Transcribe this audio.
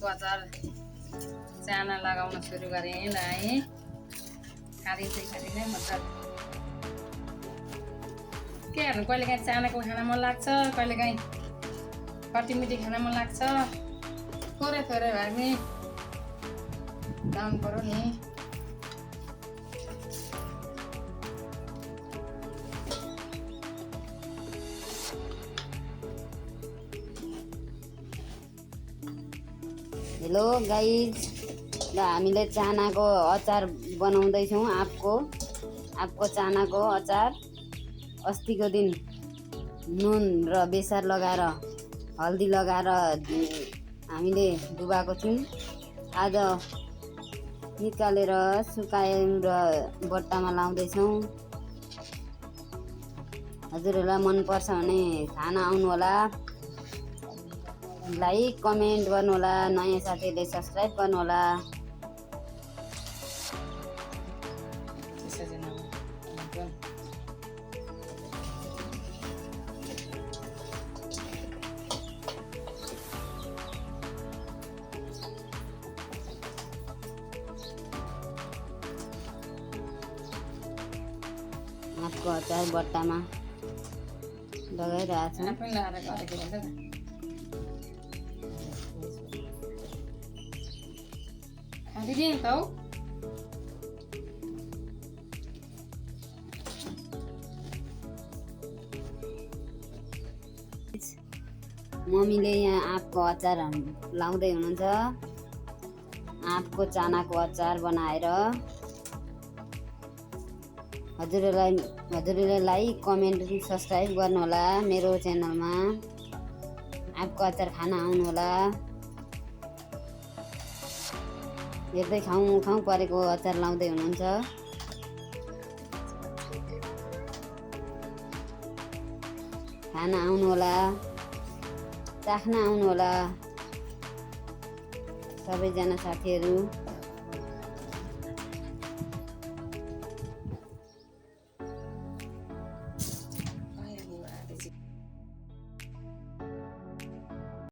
चानाको अचार चाना लगाउन सुरु गरेँ ल है। खाँदिँदै मतलब के हेर्नु, कहिलेकाहीँ चानाको खान मन लाग्छ, कहिलेकाहीँ खटीमिठी खान मन लाग्छ। थोरै थोरै भए पनि खानु पर्यो नि। हेलो गाइज, ल हामीले चानाको अचार बनाउँदैछौँ। आँपको चानाको अचार अस्तिको दिन नुन र बेसार लगाएर हल्दी लगाएर हामीले डुबाएको थियौँ। आज निकालेर सुकायौँ र बट्टामा लाउँदैछौँ। हजुरहरूलाई मनपर्छ भने खान आउनुहोला, लाइक कमेन्ट गर्नुहोला, नयाँ साथीहरूले सब्सक्राइब गर्नुहोला। आँपको अचार बट्टामा लगाइरहेको छौँ। मम्मीले यहाँ आँपको अचार लाउँदै हुनुहुन्छ। आँपको चानाको अचार बनाएर हजुरहरूले लाइक कमेन्ट सब्सक्राइब गर्नुहोला। मेरो च्यानलमा आँपको अचार खान आउनुहोला। हेर्दै खाउँ परेको अचार लाउँदै हुनुहुन्छ। खान आउनुहोला, चाख्न आउनुहोला सबैजना साथीहरू।